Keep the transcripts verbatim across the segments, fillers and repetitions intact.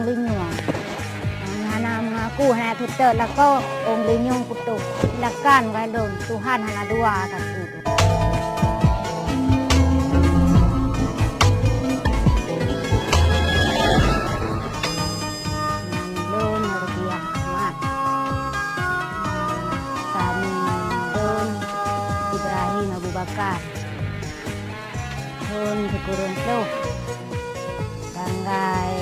Linyueng. Hana meungaku, hana teutot lakoe, ôn linyueng putôh. Silakan keu lôn, Tuhan hana dua kaki. Lôn Nurdiah Ahmad. Kami lôn Ibrahim Abu Bakar. Thôn sikureueng ploh, tanggai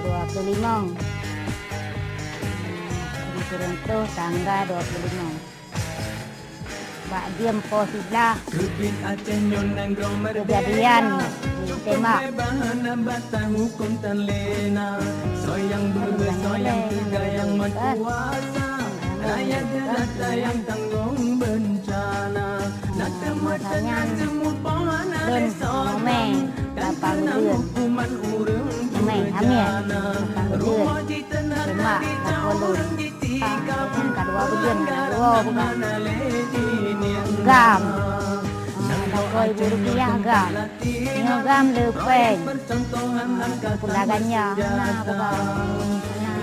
dua ploh limong. Sikureueng ploh, tanggai dua ploh limong. Bak jeuem po siblaih keujadian tembak. Masa nyan lôn mé lapan buleuen. Mé hamil lapan buleuen. Tembak lakoe lôn. Ka dua buleuen hana geuwoe bukan. Gam. Lakoe ibu Rukiah gam. Nyoe gam le péng. Pula ganya hana bukan.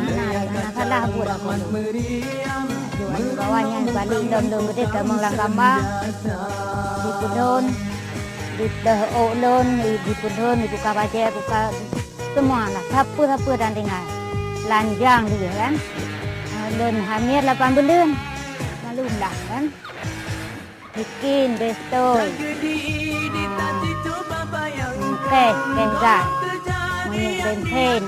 Hana, hana, hana salah buet lakoe lôn. Aju-aju bawah nyan balik lom lôn geude tamong lam kama. Dipeudon, dipeudon ôk lôn, dipeudon, dibuka bajèe, buka semua lah. Sapeue-sapeue dan tinggai. Lanjang dia kan. Lôn hamil lapan buleuen. Malu lah kan. Bikin bestoi. Keh, keh gam. Minyeuk bensin.